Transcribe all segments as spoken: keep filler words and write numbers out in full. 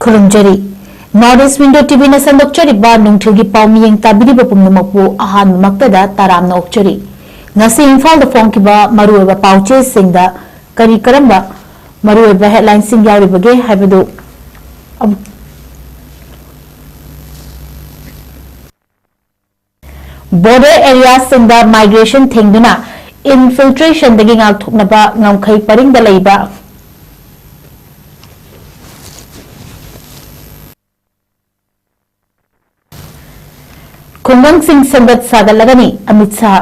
ꯈꯨꯔꯨꯝꯖꯔꯤ꯫ North East Window ꯇꯤꯚꯤꯅ ꯁꯟꯗꯣꯛꯆꯔꯤꯕ ꯅꯨꯡꯊꯤꯜꯒꯤ ꯄꯥꯎ ꯃꯤꯌꯦꯡ ꯇꯥꯕꯤꯔꯤꯕ ꯄꯨꯝꯅꯃꯛꯄꯨ ꯑꯍꯥꯟꯕꯃꯛꯇꯗ ꯇꯔꯥꯝꯅ ꯑꯣꯛꯆꯔꯤ꯫ ꯉꯁꯤ ꯏꯝꯐꯥꯜꯗ ꯐꯣꯡꯈꯤꯕ ꯃꯔꯨꯑꯣꯏꯕ ꯄꯥꯎꯆꯦꯁꯤꯡꯗ ꯀꯔꯤ ꯀꯔꯝꯕ ꯃꯔꯨꯑꯣꯏꯕ headlineꯁꯤꯡ ꯌꯥꯎꯔꯤꯕꯒꯦ ꯍꯥꯏꯕꯗꯨ ꯑꯃꯨꯛ Border areaꯁꯤꯡꯗ migration ꯊꯤꯡꯗꯨꯅ infiltrationꯗꯒꯤ ꯉꯥꯛꯊꯣꯛꯅꯕ ꯉꯝꯈꯩ ꯄꯔꯤꯡꯗ ꯂꯩꯕ ꯈꯨꯡꯒꯪꯁꯤꯡ ꯁꯦꯝꯒꯠ ꯁꯥꯒꯠꯂꯒꯅꯤ, ꯑꯃꯤꯠ ꯁꯥꯍ꯫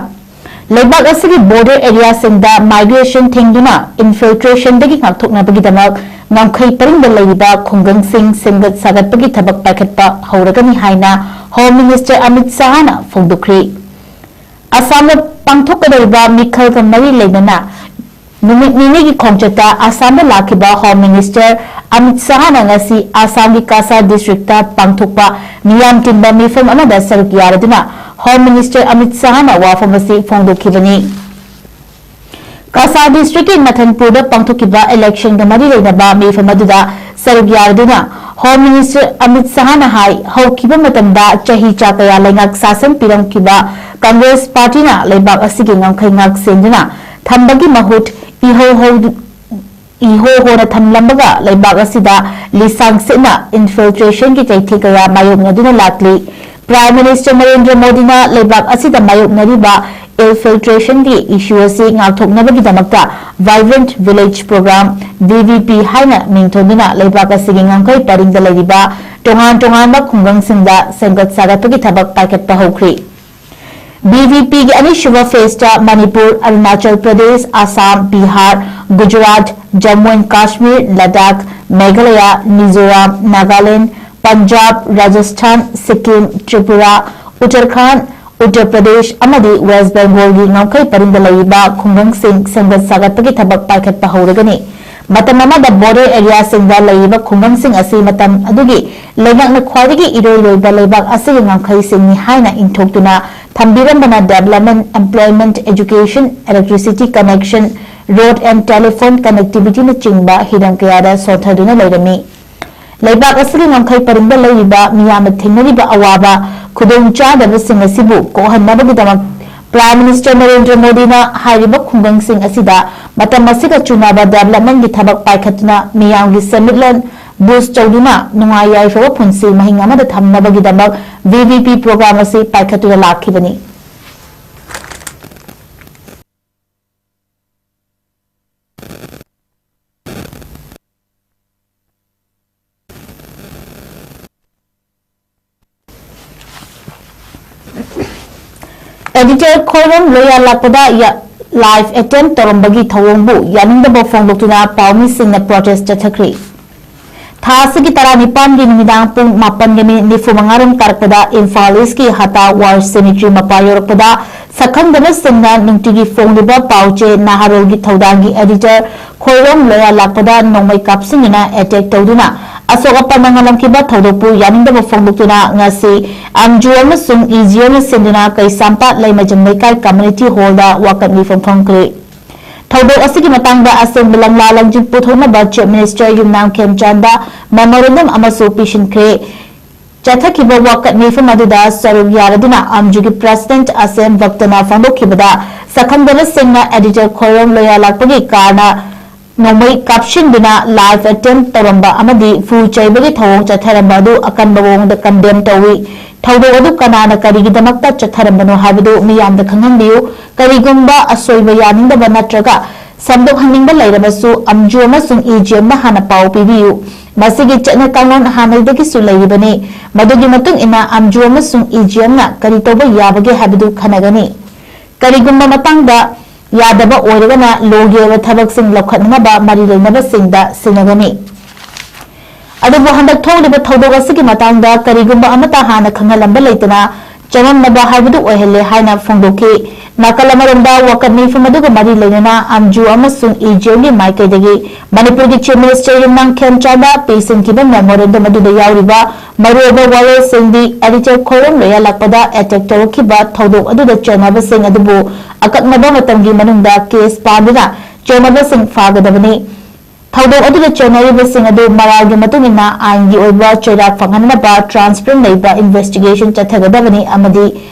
ꯂꯩꯕꯥꯛ ꯑꯁꯤꯒꯤ border areaꯁꯤꯡꯗ migration ꯊꯤꯡꯗꯨꯅ infiltrationꯗꯒꯤ ꯉꯥꯛꯊꯣꯛꯅꯕꯒꯤꯗꯃꯛ ꯉꯝꯈꯩ ꯄꯔꯤꯡꯗ ꯂꯩꯔꯤꯕ ꯈꯨꯡꯒꯪꯁꯤꯡ ꯁꯦꯝꯒꯠ ꯁꯥꯒꯠꯄꯒꯤ ꯊꯕꯛ ꯄꯥꯏꯈꯠꯄ ꯍꯧꯔꯒꯅꯤ ꯍꯥꯏꯅ Home Minister ꯑꯃꯤꯠ ꯁꯥꯍꯅ ꯐꯣꯡꯗꯣꯛꯈ꯭ꯔꯤ꯫ ꯑꯁꯥꯝꯗ ꯄꯥꯡꯊꯣꯛꯀꯗꯧꯔꯤꯕ ꯃꯤꯈꯜꯒ ꯃꯔꯤ ꯂꯩꯅꯅ ꯅꯨꯃꯤꯠ ꯅꯤꯅꯤꯒꯤ ꯈꯣꯡꯆꯠꯇ ꯑꯁꯥꯝꯗ ꯂꯥꯛꯈꯤꯕ Home Minister ꯑꯃꯤꯠ ꯁꯥꯍꯅ ꯉꯁꯤ ꯑꯁꯥꯝꯒꯤ ꯀꯥꯁꯥ districtꯇ ꯄꯥꯡꯊꯣꯛꯄ ꯃꯤꯌꯥꯝ ꯇꯤꯟꯕ ꯃꯤꯐꯝ ꯑꯃꯗ ꯁꯔꯨꯛ ꯌꯥꯔꯗꯨꯅ Home Minister ꯑꯃꯤꯠ ꯁꯥꯍꯅ ꯋꯥꯐꯝ ꯑꯁꯤ ꯐꯣꯡꯗꯣꯛꯈꯤꯕꯅꯤ꯫ ꯀꯥꯁꯥ districtꯀꯤ ꯃꯊꯟꯄꯨꯔꯗ ꯄꯥꯡꯊꯣꯛꯈꯤꯕ electionꯒ ꯃꯔꯤ ꯂꯩꯅꯕ ꯃꯤꯐꯝ ꯑꯗꯨꯗ ꯁꯔꯨꯛ ꯌꯥꯔꯗꯨꯅ Home Minister ꯑꯃꯤꯠ ꯁꯥꯍꯅ ꯍꯥꯏ, ꯍꯧꯈꯤꯕ ꯃꯇꯝꯗ ꯆꯍꯤ ꯆꯥ ꯀꯌꯥ ꯂꯩꯉꯥꯛ ꯁꯥꯁꯟ ꯄꯤꯔꯝꯈꯤꯕ Congress partyꯅ ꯂꯩꯕꯥꯛ ꯑꯁꯤꯒꯤ ꯉꯝꯈꯩ ꯉꯥꯛ ꯁꯦꯟꯗꯨꯅ ꯊꯝꯕꯒꯤ ꯃꯍꯨꯠ ꯏꯍꯧ ꯍꯧ-, ꯏꯍꯣ ꯍꯣꯅ ꯊꯝꯂꯝꯕꯒ ꯂꯩꯕꯥꯛ ꯑꯁꯤꯗ ꯂꯤꯁꯥꯡ ꯁꯤꯠꯅ infiltrationꯒꯤ ꯆꯩꯊꯦꯡ ꯀꯌꯥ ꯃꯥꯌꯣꯛꯅꯗꯨꯅ ꯂꯥꯛꯂꯤ꯫ Prime Minister ꯅꯔꯦꯟꯗ꯭ꯔ ꯃꯣꯗꯤꯅ ꯂꯩꯕꯥꯛ ꯑꯁꯤꯗ ꯃꯥꯌꯣꯛꯅꯔꯤꯕ infiltrationꯒꯤ issue ꯑꯁꯤ ꯉꯥꯛꯊꯣꯛꯅꯕꯒꯤꯗꯃꯛꯇ Vibrant Village Program, VVP ꯍꯥꯏꯅ ꯃꯤꯡꯊꯣꯟꯗꯨꯅ ꯂꯩꯕꯥꯛ ꯑꯁꯤꯒꯤ ꯉꯝꯈꯩ ꯄꯔꯤꯡꯗ ꯂꯩꯔꯤꯕ ꯇꯣꯉꯥꯟ ꯇꯣꯉꯥꯟꯕ ꯈꯨꯡꯒꯪꯁꯤꯡꯗ ꯁꯦꯝꯒꯠ ꯁꯥꯒꯠꯄꯒꯤ ꯊꯕꯛ ꯄꯥꯏꯈꯠꯄ ꯍꯧꯈ꯭ꯔꯤ꯫ VVPꯒꯤ ꯑꯅꯤꯁꯨꯕ phaseꯇ ꯃꯅꯤꯄꯨꯔ, ꯑꯔꯨꯅꯥꯆꯜ ꯄ꯭ꯔꯗꯦꯁ, ꯑꯁꯥꯝ, ꯕꯤꯍꯥꯔ, ꯒꯨꯖꯔꯥꯠ, ꯖꯝꯃꯨ ꯑꯦꯟ ꯀꯥꯁꯃꯤꯔ, ꯂꯗꯥꯈ, ꯃꯦꯘꯥꯂꯌꯥ, ꯃꯤꯖꯣꯔꯥꯝ, ꯅꯥꯒꯥꯂꯦꯟꯗ, ꯄꯟꯖꯥꯕ, ꯔꯥꯖꯁꯊꯥꯟ, ꯁꯤꯛꯀꯤꯝ, ꯇ꯭ꯔꯤꯄꯨꯔꯥ, ꯎꯠꯇꯔꯈꯥꯟꯗ, ꯎꯠꯇꯔ ꯄ꯭ꯔꯗꯦꯁ ꯑꯃꯗꯤ ꯋꯦꯁ꯭ꯠ ꯕꯦꯡꯒꯣꯜꯒꯤ ꯉꯝꯈꯩ ꯄꯔꯤꯡꯗ ꯂꯩꯔꯤꯕ ꯈꯨꯡꯒꯪꯁꯤꯡ ꯁꯦꯝꯒꯠ ꯁꯥꯒꯠꯄꯒꯤ ꯊꯕꯛ ꯄꯥꯏꯈꯠꯄ ꯍꯧꯔꯒꯅꯤ꯫ ꯃꯇꯝ ꯑꯃꯗ border areaꯁꯤꯡꯗ ꯂꯩꯔꯤꯕ ꯈꯨꯡꯒꯪꯁꯤꯡ ꯑꯁꯤ ꯃꯇꯝ ꯑꯗꯨꯒꯤ ꯂꯩꯉꯥꯛꯅ ꯈ꯭ꯋꯥꯏꯗꯒꯤ ꯏꯔꯣꯏ ꯂꯣꯏꯕ ꯂꯩꯕꯥꯛ ꯑꯁꯤꯒꯤ ꯉꯝꯈꯩꯁꯤꯡꯅꯤ ꯍꯥꯏꯅ ꯏꯟꯊꯣꯛꯇꯨꯅ ꯊꯝꯕꯤꯔꯝꯕꯅ development, employment, education, electricity connection, road and telephone connectivityꯅꯆꯤꯡꯕ ꯍꯤꯔꯝ ꯀꯌꯥꯗ ꯁꯣꯟꯊꯗꯨꯅ ꯂꯩꯔꯝꯃꯤ꯫ ꯂꯩꯕꯥꯛ ꯑꯁꯤꯒꯤ ꯉꯝꯈꯩ ꯄꯔꯤꯡꯗ ꯂꯩꯔꯤꯕ ꯃꯤꯌꯥꯝꯅ ꯊꯦꯡꯅꯔꯤꯕ ꯑꯋꯥꯕ ꯈꯨꯗꯣꯡꯆꯥꯗꯕꯁꯤꯡ ꯑꯁꯤꯕꯨ ꯀꯣꯛꯍꯟꯅꯕꯒꯤꯗꯃꯛ Prime Minister ꯅꯔꯦꯟꯗ꯭ꯔ ꯃꯣꯗꯤꯅ ꯍꯥꯏꯔꯤꯕ ꯈꯨꯡꯒꯪꯁꯤꯡ ꯑꯁꯤꯗ ꯃꯇꯝ ꯑꯁꯤꯒ ꯆꯨꯅꯕ development ꯀꯤ ꯊꯕꯛ ꯄꯥꯏꯈꯠꯇꯨꯅ ꯃꯤꯌꯥꯝꯒꯤ ꯁꯦꯟꯃꯤꯠꯂꯣꯟ boost ꯇꯧꯗꯨꯅ ꯅꯨꯡꯉꯥꯏ ꯌꯥꯏꯐꯕ ꯄꯨꯟꯁꯤ ꯃꯍꯤꯡ ꯑꯃꯗ ꯊꯝꯅꯕꯒꯤꯗꯃꯛ V V P program ꯑꯁꯤ ꯄꯥꯏꯈꯠꯇꯨꯅ ꯂꯥꯛꯈꯤꯕꯅꯤ꯫ Editor ꯈꯣꯏꯔꯣꯝ ꯂꯣꯌꯥ ꯂꯥꯛꯄꯗ ꯌ-, live attempt ꯇꯧꯔꯝꯕꯒꯤ ꯊꯧꯑꯣꯡꯕꯨ ꯌꯥꯅꯤꯡꯗꯕ ꯐꯣꯡꯗꯣꯛꯇꯨꯅ ꯄꯥꯎꯃꯤꯁꯤꯡꯅ protest ꯆꯠꯊꯈ꯭ꯔꯤ꯫ ꯊꯥ ꯑꯁꯤꯒꯤ ꯇꯔꯥꯅꯤꯄꯥꯟꯒꯤ ꯅꯨꯃꯤꯗꯥꯡ ꯄꯨꯡ ꯃꯥꯄꯟꯒ ꯃꯤꯅꯤꯠ ꯅꯤꯐꯨ ꯃꯉꯥ ꯔꯣꯝ ꯇꯥꯔꯛꯄꯗ ꯏꯝꯐꯥꯜ ꯏꯁꯀꯤ ꯍꯇꯥ ꯋꯥꯔ ꯁꯦꯃꯤꯇ꯭ꯔꯤ ꯃꯄꯥ ꯌꯧꯔꯛꯄꯗ ꯁꯛꯈꯪꯗꯕꯁꯤꯡꯅ ꯅꯨꯡꯇꯤꯒꯤ ꯐꯣꯡꯂꯤꯕ ꯄꯥꯎꯆꯦ ꯅꯍꯥꯔꯣꯜꯒꯤ ꯊꯧꯗꯥꯡꯒꯤ editor ꯈꯣꯏꯔꯣꯝ ꯂꯣꯌꯥ ꯂꯥꯛꯄꯗ ꯅꯣꯡꯃꯩ ꯀꯥꯞꯁꯤꯟꯗꯨꯅ attack ꯇꯧꯗꯨꯅ ꯑꯁꯣꯛ ꯑꯄꯟ ꯅꯪꯍꯜꯂꯝꯈꯤꯕ ꯊꯧꯗꯣꯛꯄꯨ ꯌꯥꯅꯤꯡꯗꯕ ꯐꯣꯡꯗꯣꯛꯇꯨꯅ ꯉꯁꯤ ꯑꯝꯖꯨ ꯑꯃꯁꯨꯡ ꯏꯖꯤꯑꯦꯝꯅ ꯁꯤꯟꯗꯨꯅ ꯀꯩꯁꯥꯝꯄꯥꯠ ꯂꯩꯃꯖꯝ ꯂꯩꯀꯥꯏ community hall ꯗ ꯋꯥꯀꯠ ꯃꯤꯐꯝ ꯐꯝꯈ꯭ꯔꯦ꯫ ꯊꯧꯗꯣꯛ ꯑꯁꯤꯒꯤ ꯃꯇꯥꯡꯗ ꯑꯁꯦꯡꯕ ꯂꯝꯂꯥ ꯂꯪꯖꯤꯟ ꯄꯨꯊꯣꯛꯅꯕ Chief Minister ꯌꯨꯝꯅꯥꯝ ꯈꯦꯝꯆꯥꯟꯗ memorandum ꯑꯃꯁꯨ ꯄꯤꯁꯤꯟꯈ꯭ꯔꯦ꯫ ꯆꯠꯊꯈꯤꯕ ꯋꯥꯀꯠ ꯃꯤꯐꯝ ꯑꯗꯨꯗ ꯁꯔꯨꯛ ꯌꯥꯔꯗꯨꯅ ꯑꯝꯖꯨꯒꯤ President ꯑꯁꯦꯝ ꯚꯛꯇꯅ ꯐꯣꯡꯗꯣꯛꯈꯤꯕꯗ, ꯁꯛꯈꯪꯗꯕꯁꯤꯡꯅ editor ꯈꯣꯏꯔꯣꯝ ꯂꯣꯌꯥ ꯂꯥꯛꯄꯒꯤ ꯀꯥꯔꯅ ꯅꯣꯡꯃꯩ ꯀꯥꯞꯁꯤꯟꯗꯨꯅ live attempt ꯇꯧꯔꯝꯕ ꯑꯃꯗꯤ ꯐꯨ ꯆꯩꯕꯒꯤ ꯊꯧꯑꯣꯡ ꯆꯠꯊꯔꯝꯕ ꯑꯗꯨ ꯑꯀꯟꯕ ꯃꯑꯣꯡꯗ condemn ꯇꯧꯏ꯫ ꯊꯧꯗꯣꯛ ꯑꯗꯨ ꯀꯅꯥꯅ ꯀꯔꯤꯒꯤꯗꯃꯛꯇ ꯆꯠꯊꯔꯝꯕꯅꯣ ꯍꯥꯏꯕꯗꯨ ꯃꯤꯌꯥꯝꯗ ꯈꯪꯍꯟꯕꯤꯌꯨ꯫ ꯀꯔꯤꯒꯨꯝꯕ ꯑꯁꯣꯏꯕ ꯌꯥꯅꯤꯡꯗꯕ ꯅꯠꯇ꯭ꯔꯒ ꯁꯦꯝꯗꯣꯛꯍꯟꯅꯤꯡꯕ ꯂꯩꯔꯕꯁꯨ ꯑꯝꯖꯨ ꯑꯃꯁꯨꯡ ꯏꯖꯤꯑꯦꯝꯅ ꯍꯥꯟꯅ ꯄꯥꯎ ꯄꯤꯕꯤꯌꯨ꯫ ꯃꯁꯤꯒꯤ ꯆꯠꯅ ꯀꯥꯡꯂꯣꯟ ꯍꯥꯟꯅꯗꯒꯤꯁꯨ ꯂꯩꯔꯤꯕꯅꯤ꯫ ꯃꯗꯨꯒꯤ ꯃꯇꯨꯡ ꯏꯟꯅ ꯑꯝꯖꯨ ꯑꯃꯁꯨꯡ ꯏꯖꯤꯑꯦꯝꯅ ꯀꯔꯤ ꯇꯧꯕ ꯌꯥꯕꯒꯦ ꯍꯥꯏꯕꯗꯨ ꯈꯟꯅꯒꯅꯤ꯫ ꯀꯔꯤꯒꯨꯝꯕ ꯃꯇꯥꯡꯗ ꯌꯥꯗꯕ ꯑꯣꯏꯔꯒꯅ ꯂꯣꯒꯤ ꯑꯣꯏꯕ ꯊꯕꯛꯁꯤꯡ ꯂꯧꯈꯠꯅꯅꯕ ꯃꯔꯤ ꯂꯩꯅꯕꯁꯤꯡꯗ ꯁꯤꯟꯅꯒꯅꯤ꯫ ꯑꯗꯨꯕꯨ ꯍꯟꯗꯛ ꯊꯣꯛꯂꯤꯕ ꯊꯧꯗꯣꯛ ꯑꯁꯤꯒꯤ ꯃꯇꯥꯡꯗ ꯀꯔꯤꯒꯨꯝꯕ ꯑꯃꯠꯇ ꯍꯥꯟꯅ ꯈꯪꯍꯜꯂꯝꯕ ꯂꯩꯇꯅ ꯆꯃꯝꯅꯕ ꯍꯥꯏꯕꯗꯨ ꯑꯣꯏꯍꯜꯂꯦ ꯍꯥꯏꯅ ꯐꯣꯡꯗꯣꯛꯈꯤ꯫ ꯅꯥꯀꯜ ꯑꯃꯔꯣꯝꯗ ꯋꯥꯀꯠ ꯃꯤꯐꯝ ꯑꯗꯨꯒ ꯃꯔꯤ ꯂꯩꯅꯅ ꯑꯝꯖꯨ ꯑꯃꯁꯨꯡ ꯏꯖꯤꯑꯦꯝꯒꯤ ꯃꯥꯏꯀꯩꯗꯒꯤ ꯃꯅꯤꯄꯨꯔꯒꯤ Chief Minister ꯌꯨꯝꯅꯥꯝ ꯈꯦꯝꯆꯥꯟꯗ ꯄꯤꯁꯤꯟꯈꯤꯕ memorandum ꯑꯗꯨꯗ ꯌꯥꯎꯔꯤꯕ ꯃꯔꯨꯑꯣꯏꯕ ꯋꯥꯔꯣꯜꯁꯤꯡꯗꯤ editor ꯈꯣꯏꯔꯣꯝ ꯂꯣꯌꯥ ꯂꯥꯛꯄꯗ attack ꯇꯧꯔꯛꯈꯤꯕ ꯊꯧꯗꯣꯛ ꯑꯗꯨꯗ ꯆꯦꯟꯅꯕꯁꯤꯡ ꯑꯗꯨꯕꯨ ꯑꯀꯛꯅꯕ ꯃꯇꯝꯒꯤ ꯃꯅꯨꯡꯗ case ꯄꯥꯟꯗꯨꯅ ꯆꯦꯟꯅꯕꯁꯤꯡ ꯐꯥꯒꯗꯕꯅꯤ꯫ ꯊꯧꯗꯣꯛ ꯑꯗꯨꯗ ꯆꯦꯟꯅꯔꯤꯕꯁꯤꯡ ꯑꯗꯨ ꯃꯔꯥꯜꯒꯤ ꯃꯇꯨꯡ ꯏꯟꯅ ꯑꯥꯏꯟꯒꯤ ꯑꯣꯏꯕ ꯆꯩꯔꯥꯛ ꯐꯪꯍꯟꯅꯕ transparent ꯂꯩꯕ investigation ꯆꯠꯊꯒꯗꯕꯅꯤ ꯑꯃꯗꯤ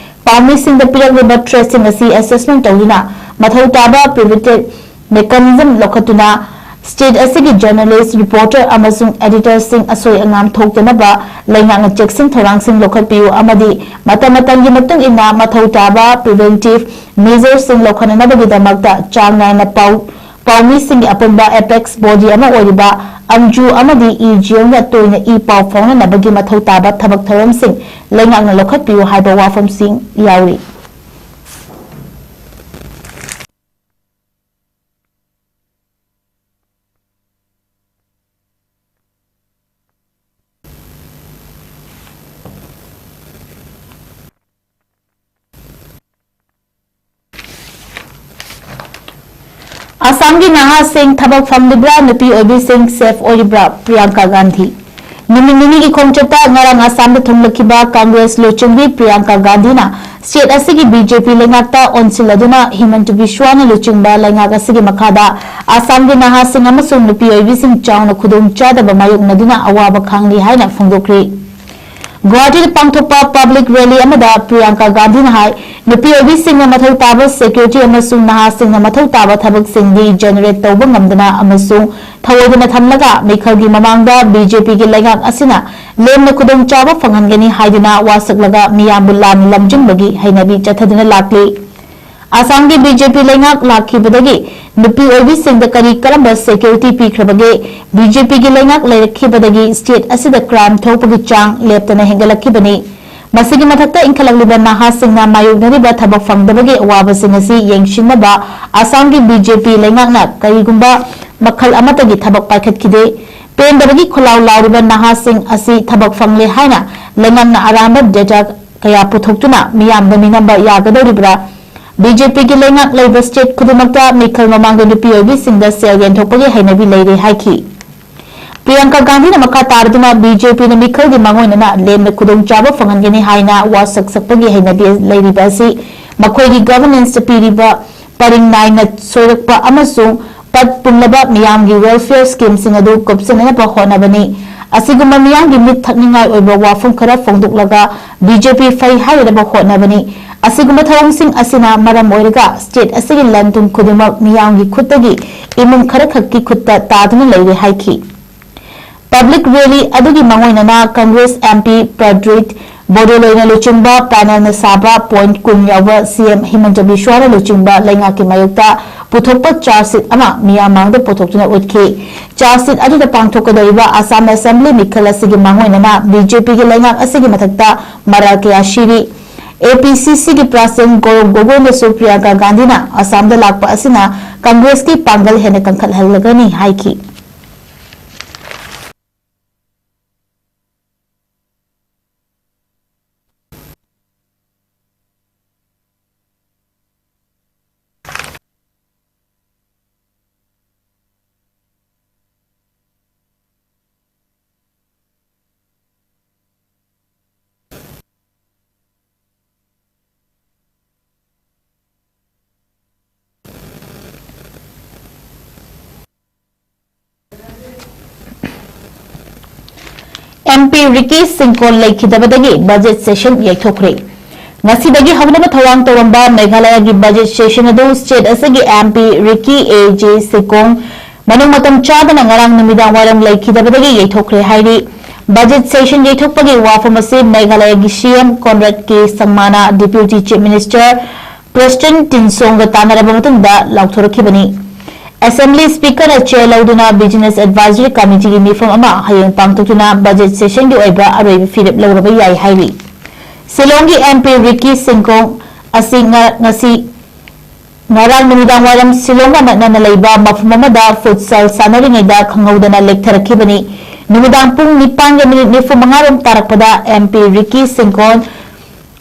ꯄꯥꯎꯃꯤꯁꯤꯡꯗ ꯄꯤꯔꯛꯂꯤꯕ threatꯁꯤꯡ ꯑꯁꯤ assessment ꯇꯧꯗꯨꯅ ꯃꯊꯧ ꯇꯥꯕ preventive mechanism ꯂꯧꯈꯠꯇꯨꯅ state ꯑꯁꯤꯒꯤ journalist, reporter ꯑꯃꯁꯨꯡ editorꯁꯤꯡ ꯑꯁꯣꯏ ꯑꯉꯥꯝ ꯊꯣꯛꯇꯅꯕ ꯂꯩꯉꯥꯛꯅ ꯆꯦꯛꯁꯤꯟ ꯊꯧꯔꯥꯡꯁꯤꯡ ꯂꯧꯈꯠꯄꯤꯌꯨ ꯑꯃꯗꯤ ꯃꯇꯝ ꯃꯇꯝꯒꯤ ꯃꯇꯨꯡ ꯏꯟꯅ ꯃꯊꯧ ꯇꯥꯕ preventive measuresꯁꯤꯡ ꯂꯧꯈꯠꯅꯅꯕꯒꯤꯗꯃꯛꯇ ꯆꯥꯡ ꯅꯥꯏꯅ ꯄꯥꯎ ꯄꯥꯎꯃꯤꯁꯤꯡꯒꯤ ꯑꯄꯨꯟꯕ apex body ꯑꯃ ꯑꯣꯏꯔꯤꯕ ꯑꯝꯖꯨ ꯑꯃꯗꯤ ꯏ ꯖꯤꯑꯣꯒ ꯇꯣꯏꯅ ꯏ ꯄꯥꯎ ꯐꯥꯎꯅꯅꯕꯒꯤ ꯃꯊꯧ ꯇꯥꯕ ꯊꯕꯛ ꯊꯧꯔꯝꯁꯤꯡ ꯂꯩꯉꯥꯛꯅ ꯂꯧꯈꯠꯄꯤꯌꯨ ꯍꯥꯏꯕ ꯋꯥꯐꯝꯁꯤꯡ ꯌꯥꯎꯔꯤ꯫ ꯑꯁꯥꯝꯒꯤ ꯅꯍꯥꯁꯤꯡ ꯊꯕꯛ ꯐꯪꯂꯤꯕ꯭ꯔꯥ? ꯅꯨꯄꯤ ꯑꯣꯏꯕꯤꯁꯤꯡ safe ꯑꯣꯏꯔꯤꯕ꯭ꯔꯥ? ꯄ꯭ꯔꯤꯌꯥꯡꯀꯥ ꯒꯥꯟꯙꯤ꯫ ꯅꯨꯃꯤꯠ ꯅꯤꯅꯤꯒꯤ ꯈꯣꯡꯆꯠꯇ ꯉꯔꯥꯡ ꯑꯁꯥꯝꯗ ꯊꯨꯡꯂꯛꯈꯤꯕ ꯀꯪꯒ꯭ꯔꯦꯁ ꯂꯨꯆꯤꯡꯕꯤ ꯄ꯭ꯔꯤꯌꯥꯡꯀꯥ ꯒꯥꯟꯙꯤꯅ state ꯑꯁꯤꯒꯤ BJP ꯂꯩꯉꯥꯛꯇ ꯑꯣꯟꯁꯤꯜꯂꯗꯨꯅ ꯍꯤꯃꯟꯇ ꯕꯤꯁ꯭ꯋꯥꯅ ꯂꯨꯆꯤꯡꯕ ꯂꯩꯉꯥꯛ ꯑꯁꯤꯒꯤ ꯃꯈꯥꯗ ꯑꯁꯥꯝꯒꯤ ꯅꯍꯥꯁꯤꯡ ꯑꯃꯁꯨꯡ ꯅꯨꯄꯤ ꯑꯣꯏꯕꯤꯁꯤꯡ ꯆꯥꯎꯅ ꯈꯨꯗꯣꯡꯆꯥꯗꯕ ꯃꯥꯌꯣꯛꯅꯗꯨꯅ ꯑꯋꯥꯕ ꯈꯥꯡꯂꯤ ꯍꯥꯏꯅ ꯐꯣꯡꯗꯣꯛꯈ꯭ꯔꯤ꯫ ꯒꯨꯋꯥꯍꯥꯇꯤꯗ ꯄꯥꯡꯊꯣꯛꯄ public rally ꯑꯃꯗ ꯄ꯭ꯔꯤꯌꯥꯡꯀꯥ ꯒꯥꯟꯙꯤꯅ ꯍꯥꯏ, ꯅꯨꯄꯤ ꯑꯣꯏꯕꯤꯁꯤꯡꯅ ꯃꯊꯧ ꯇꯥꯕ security ꯑꯃꯁꯨꯡ ꯅꯍꯥꯁꯤꯡꯅ ꯃꯊꯧ ꯇꯥꯕ ꯊꯕꯛꯁꯤꯡꯗꯤ generate ꯇꯧꯕ ꯉꯝꯗꯅ ꯑꯃꯁꯨꯡ ꯊꯑꯣꯏꯗꯅ ꯊꯝꯂꯒ ꯃꯤꯈꯜꯒꯤ ꯃꯃꯥꯡꯗ BJPꯒꯤ ꯂꯩꯉꯥꯛ ꯑꯁꯤꯅ ꯂꯦꯝꯅ ꯈꯨꯗꯣꯡꯆꯥꯕ ꯐꯪꯍꯟꯒꯅꯤ ꯍꯥꯏꯗꯨꯅ ꯋꯥꯁꯛꯂꯒ ꯃꯤꯌꯥꯝꯕꯨ ꯂꯥꯟꯅ ꯂꯝꯖꯤꯡꯕꯒꯤ ꯍꯩꯅꯕꯤ ꯆꯠꯊꯗꯨꯅ ꯂꯥꯛꯂꯤ꯫ ꯑꯁꯥꯝꯒꯤ BJP ꯂꯩꯉꯥꯛ ꯂꯥꯛꯈꯤꯕꯗꯒꯤ ꯅꯨꯄꯤ ꯑꯣꯏꯕꯤꯁꯤꯡꯗ ꯀꯔꯤ ꯀꯔꯝꯕ security ꯄꯤꯈ꯭ꯔꯕꯒꯦ? BJPꯒꯤ ꯂꯩꯉꯥꯛ ꯂꯩꯔꯛꯈꯤꯕꯗꯒꯤ state ꯑꯁꯤꯗ crime ꯊꯣꯛꯄꯒꯤ ꯆꯥꯡ ꯂꯦꯞꯇꯅ ꯍꯦꯟꯒꯠꯂꯛꯈꯤꯕꯅꯤ꯫ ꯃꯁꯤꯒꯤ ꯃꯊꯛꯇ ꯏꯟꯈꯠꯂꯛꯂꯤꯕ ꯅꯍꯥꯁꯤꯡꯅ ꯃꯥꯌꯣꯛꯅꯔꯤꯕ ꯊꯕꯛ ꯐꯪꯗꯕꯒꯤ ꯑꯋꯥꯕꯁꯤꯡ ꯑꯁꯤ ꯌꯦꯡꯁꯤꯟꯅꯕ ꯑꯁꯥꯝꯒꯤ BJP ꯂꯩꯉꯥꯛꯅ ꯀꯔꯤꯒꯨꯝꯕ ꯃꯈꯜ ꯑꯃꯠꯇꯒꯤ ꯊꯕꯛ ꯄꯥꯏꯈꯠꯈꯤꯗꯦ꯫ ꯄꯦꯟꯗꯕꯒꯤ ꯈꯣꯜꯂꯥꯎ ꯂꯥꯎꯔꯤꯕ ꯅꯍꯥꯁꯤꯡ ꯑꯁꯤ ꯊꯕꯛ ꯐꯪꯂꯦ ꯍꯥꯏꯅ ꯂꯩꯉꯥꯛꯅ ꯑꯔꯥꯟꯕ data ꯀꯌꯥ ꯄꯨꯊꯣꯛꯇꯨꯅ ꯃꯤꯌꯥꯝꯗ ꯃꯤꯅꯝꯕ ꯌꯥꯒꯗꯧꯔꯤꯕ꯭ꯔꯥ? BJPꯒꯤ ꯂꯩꯉꯥꯛ ꯂꯩꯕ state ꯈꯨꯗꯤꯡꯃꯛꯇ ꯃꯤꯈꯜ ꯃꯃꯥꯡꯗ ꯅꯨꯄꯤ ꯑꯣꯏꯕꯤꯁꯤꯡꯗ ꯁꯦꯜ ꯌꯦꯟꯊꯣꯛꯄꯒꯤ ꯍꯩꯅꯕꯤ ꯂꯩꯔꯦ ꯍꯥꯏꯈꯤ꯫ ꯄ꯭ꯔꯤꯌꯥꯡꯀꯥ ꯒꯥꯟꯙꯤꯅ ꯃꯈꯥ ꯇꯥꯔꯗꯨꯅ BJPꯅ ꯃꯤꯈꯜꯒꯤ ꯃꯥꯡꯑꯣꯏꯅꯅ ꯂꯦꯝꯅ ꯈꯨꯗꯣꯡꯆꯥꯕ ꯐꯪꯍꯟꯒꯅꯤ ꯍꯥꯏꯅ ꯋꯥꯁꯛ ꯁꯛꯄꯒꯤ ꯍꯩꯅꯕꯤ ꯂꯩꯔꯤꯕ ꯑꯁꯤ ꯃꯈꯣꯏꯒꯤ governanceꯇ ꯄꯤꯔꯤꯕ ꯄꯔꯤꯡ ꯅꯥꯏꯅ ꯁꯣꯏꯔꯛꯄ ꯑꯃꯁꯨꯡ ꯄꯠ ꯄꯨꯝꯂꯕ ꯃꯤꯌꯥꯝꯒꯤ welfare schemeꯁꯤꯡ ꯑꯗꯨ ꯀꯨꯞꯁꯤꯟꯅꯅꯕ ꯍꯣꯠꯅꯕꯅꯤ꯫ ꯑꯁꯤꯒꯨꯝꯕ ꯃꯤꯌꯥꯝꯒꯤ ꯃꯤꯠ ꯊꯛꯅꯤꯡꯉꯥꯏ ꯑꯣꯏꯕ ꯋꯥꯐꯝ ꯈꯔ ꯐꯣꯡꯗꯣꯛꯂꯒ BJP ꯐꯩ ꯍꯥꯏꯅꯅꯕ ꯍꯣꯠꯅꯕꯅꯤ꯫ ꯑꯁꯤꯒꯨꯝꯕ ꯊꯧꯑꯣꯡꯁꯤꯡ ꯑꯁꯤꯅ ꯃꯔꯝ ꯑꯣꯏꯔꯒ state ꯑꯁꯤꯒꯤ ꯂꯟ ꯊꯨꯝ ꯈꯨꯗꯤꯡꯃꯛ ꯃꯤꯌꯥꯝꯒꯤ ꯈꯨꯠꯇꯒꯤ ꯏꯃꯨꯡ ꯈꯔꯈꯛꯀꯤ ꯈꯨꯠꯇ ꯇꯥꯗꯨꯅ ꯂꯩꯔꯦ ꯍꯥꯏꯈꯤ꯫ Public rally ꯑꯗꯨꯒꯤ ꯃꯥꯡꯑꯣꯏꯅꯅ Congress MP ꯄ꯭ꯔꯗ꯭ꯔꯤꯠ ꯕꯣꯗꯣꯂꯣꯏꯅ ꯂꯨꯆꯤꯡꯕ panelꯅ ꯁꯥꯕ point ꯀꯨꯟ ꯌꯥꯎꯕ CM ꯍꯤꯃꯟꯇ ꯕꯤꯁ꯭ꯋꯥꯅ ꯂꯨꯆꯤꯡꯕ ꯂꯩꯉꯥꯛꯀꯤ ꯃꯥꯌꯣꯛꯇ ꯄꯨꯊꯣꯛꯄ charge sheet ꯑꯃ ꯃꯤꯌꯥꯝ ꯃꯥꯡꯗ ꯄꯨꯊꯣꯛꯇꯨꯅ ꯎꯠꯈꯤ꯫ Charge sheet ꯑꯗꯨꯗ ꯄꯥꯡꯊꯣꯛꯀꯗꯧꯔꯤꯕ Assam Assembly ꯃꯤꯈꯜ ꯑꯁꯤꯒꯤ ꯃꯥꯡꯑꯣꯏꯅꯅ BJPꯒꯤ ꯂꯩꯉꯥꯛ ꯑꯁꯤꯒꯤ ꯃꯊꯛꯇ ꯃꯔꯥꯜ ꯀꯌꯥ ꯁꯤꯔꯤ꯫ APCCꯒꯤ President ꯒꯧꯔꯕ ꯒꯣꯒꯣꯏꯅꯁꯨ ꯄ꯭ꯔꯤꯌꯥꯡꯀꯥ ꯒꯥꯟꯙꯤꯅ ꯑꯁꯥꯝꯗ ꯂꯥꯛꯄ ꯑꯁꯤꯅ Congressꯀꯤ ꯄꯥꯡꯒꯜ ꯍꯦꯟꯅ ꯀꯟꯈꯠꯍꯜꯂꯒꯅꯤ ꯍꯥꯏꯈꯤ꯫ MP ꯔꯤꯀꯤ ꯁꯤꯡꯀꯣꯟ ꯂꯩꯈꯤꯗꯕꯗꯒꯤ budget session ꯌꯩꯊꯣꯛꯈ꯭ꯔꯦ꯫ ꯉꯁꯤꯗꯒꯤ ꯍꯧꯅꯕ ꯊꯧꯔꯥꯡ ꯇꯧꯔꯝꯕ ꯃꯦꯘꯥꯂꯌꯒꯤ budget session ꯑꯗꯨ state ꯑꯁꯤꯒꯤ MP ꯔꯤꯀꯤ A.J. ꯁꯤꯀꯣꯡ ꯃꯅꯨꯡ ꯃꯇꯝ ꯆꯥꯗꯅ ꯉꯔꯥꯡ ꯅꯨꯃꯤꯗꯥꯡ ꯋꯥꯏꯔꯝ ꯂꯩꯈꯤꯗꯕꯗꯒꯤ ꯌꯩꯊꯣꯛꯈ꯭ꯔꯦ ꯍꯥꯏꯔꯤ꯫ Budget session ꯌꯩꯊꯣꯛꯄꯒꯤ ꯋꯥꯐꯝ ꯑꯁꯤ ꯃꯦꯘꯥꯂꯌꯒꯤ CM ꯀꯣꯟꯔꯥꯗ ꯀꯦ ꯁꯪꯃꯥꯅ, Deputy Chief Minister ꯄ꯭ꯔꯦꯁꯇꯟ ꯇꯤꯟꯁꯣꯡꯒ ꯇꯥꯟꯅꯔꯕ ꯃꯇꯨꯡꯗ ꯂꯥꯎꯊꯣꯔꯛꯈꯤꯕꯅꯤ꯫ Assembly Speakerꯅ chair ꯂꯧꯗꯨꯅ Business Advisory Committeeꯒꯤ ꯃꯤꯐꯝ ꯑꯃ ꯍꯌꯦꯡ ꯄꯥꯡꯊꯣꯛꯇꯨꯅ budget sessionꯒꯤ ꯑꯣꯏꯕ ꯑꯔꯣꯏꯕ ꯐꯤꯔꯦꯞ ꯂꯧꯔꯕ ꯌꯥꯏ ꯍꯥꯏꯔꯤ꯫ ꯁꯤꯂꯣꯡꯒꯤ MP ꯔꯤꯀꯤ ꯁꯤꯡꯀꯣꯡ ꯑꯁꯤ ꯉ-, ꯉꯁꯤ ꯉꯔꯥꯡ ꯅꯨꯃꯤꯗꯥꯡ ꯋꯥꯏꯔꯝ ꯁꯤꯂꯣꯡꯒ ꯅꯛꯅꯅ ꯂꯩꯕ ꯃꯐꯝ ꯑꯃꯗ futsal ꯁꯥꯟꯅꯔꯤꯉꯩꯗ ꯈꯪꯍꯧꯗꯅ ꯂꯦꯛꯊꯔꯛꯈꯤꯕꯅꯤ꯫ ꯅꯨꯃꯤꯗꯥꯡ ꯄꯨꯡ ꯅꯤꯄꯥꯟꯒ minute ꯅꯤꯐꯨ ꯃꯉꯥ ꯔꯣꯝ ꯇꯥꯔꯛꯄꯗ MP ꯔꯤꯀꯤ ꯁꯤꯡꯀꯣꯟ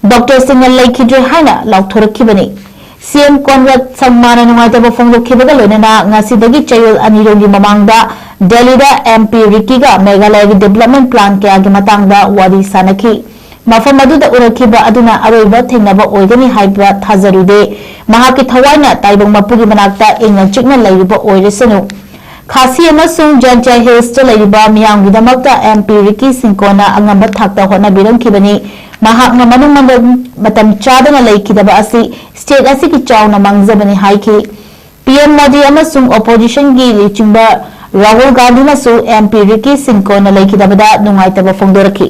ꯗꯣꯛꯇꯔꯁꯤꯡꯅ ꯂꯩꯈꯤꯗ꯭ꯔꯦ ꯍꯥꯏꯅ ꯂꯥꯎꯊꯣꯔꯛꯈꯤꯕꯅꯤ꯫ CM ꯀꯣꯟꯔꯥꯗ ꯁꯪꯃꯥꯅ ꯅꯨꯡꯉꯥꯏꯇꯕ ꯐꯣꯡꯗꯣꯛꯈꯤꯕꯒ ꯂꯣꯏꯅꯅ ꯉꯁꯤꯗꯒꯤ ꯆꯌꯣꯜ ꯑꯅꯤꯔꯣꯝꯒꯤ ꯃꯃꯥꯡꯗ ꯗꯦꯜꯂꯤꯗ MP ꯔꯤꯀꯤꯒ ꯃꯦꯘꯥꯂꯌꯒꯤ development plan ꯀꯌꯥꯒꯤ ꯃꯇꯥꯡꯗ ꯋꯥꯔꯤ ꯁꯥꯅꯈꯤ꯫ ꯃꯐꯝ ꯑꯗꯨꯗ ꯎꯔꯛꯈꯤꯕ ꯑꯗꯨꯅ ꯑꯔꯣꯏꯕ ꯊꯦꯡꯅꯕ ꯑꯣꯏꯒꯅꯤ ꯍꯥꯏꯕ ꯊꯥꯖꯔꯨꯗꯦ꯫ ꯃꯍꯥꯛꯀꯤ ꯊꯋꯥꯏꯅ ꯇꯥꯏꯕꯪ ꯃꯄꯨꯒꯤ ꯃꯅꯥꯛꯇ ꯏꯪꯅ ꯆꯤꯛꯅ ꯂꯩꯔꯨꯕ ꯑꯣꯏꯔꯁꯅꯨ꯫ ꯈꯥꯁꯤ ꯑꯃꯁꯨꯡ ꯖꯥꯏꯟꯇꯤꯌꯥ ꯍꯤꯜꯁꯇ ꯂꯩꯔꯤꯕ ꯃꯤꯌꯥꯝꯒꯤꯗꯃꯛꯇ ꯑꯦꯝ ꯄꯤ ꯔꯤꯀꯤ ꯁꯤꯡꯀꯣꯟꯅ ꯑꯉꯝꯕ ꯊꯥꯛꯇ ꯍꯣꯠꯅꯕꯤꯔꯝꯈꯤꯕꯅꯤ꯫ ꯃꯍꯥꯛꯅ ꯃꯅꯨꯡ ꯃꯇꯝ ꯆꯥꯗꯅ ꯂꯩꯈꯤꯗꯕ ꯑꯁꯤ ꯁ꯭ꯇꯦꯠ ꯑꯁꯤꯒꯤ ꯆꯥꯎꯅ ꯃꯥꯡꯖꯕꯅꯤ ꯍꯥꯏꯈꯤ꯫ ꯄꯤ ꯑꯦꯝ ꯃꯣꯗꯤ ꯑꯃꯁꯨꯡ ꯑꯣꯄꯣꯖꯤꯁꯟꯒꯤ ꯂꯨꯆꯤꯡꯕ ꯔꯥꯍꯨꯜ ꯒꯥꯟꯙꯤꯅꯁꯨ ꯑꯦꯝ ꯄꯤ ꯔꯤꯀꯤ ꯁꯤꯡꯀꯣꯟꯅ ꯂꯩꯈꯤꯗꯕꯗ ꯅꯨꯡꯉꯥꯏꯇꯕ ꯐꯣꯡꯗꯣꯔꯛꯈꯤ꯫